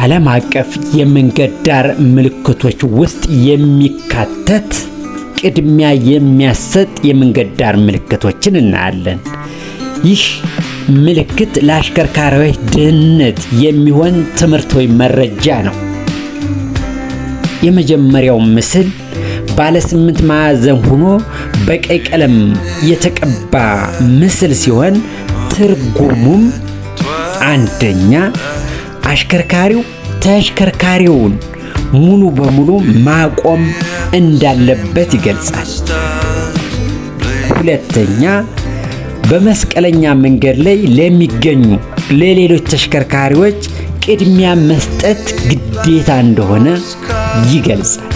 ዓለም አቀፍ የመንገድ ዳር ምልክቶች ውስጥ የሚካተት ቅድሚያ የሚያሰጥ የመንገድ ዳር ምልክቶችን እናያለን። ይህ ምልክት ለአሽከርካሪዎች ደህንነት የሚሆን ትምህርት ወይም መረጃ ነው። የመጀመሪያው ምስል ባለ 8 ማዕዘን ሆኖ በቀይ ቀለም የተቀባ ምስል ሲሆን ትርጉሙም አንደኛ አሽከርካሪው ተሽከርካሪውን ሙሉ በሙሉ ማቆም እንዳለበት ይገልጻል። ሁለተኛ በመስቀለኛ መንገድ ላይ ለሚገኙ ለሌሎች ተሽከርካሪዎች ቅድሚያ መስጠት ግዴታ እንደሆነ ይገልጻል።